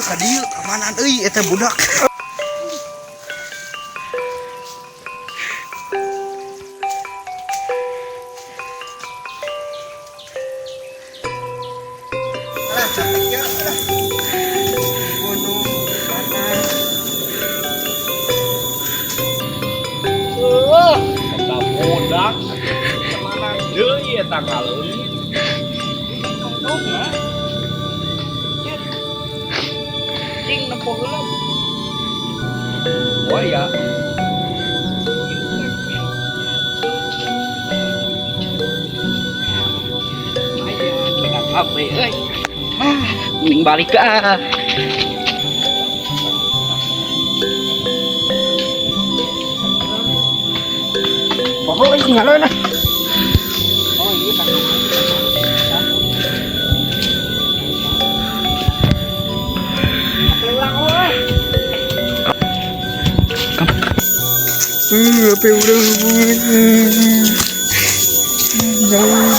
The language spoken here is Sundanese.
Yuk ka dieu, kamanaan euy eta budak? Alah, capek ya. Alah. Gunung panas. Eta budak kemana deui eta ngaleungit? Tungtungna. Cing nempo heula. Oh ya. Lumayan, HP euy. Ah, mending balik ah. Poho euy ngaleun ah. Oh, iya kan. HP urang jauh.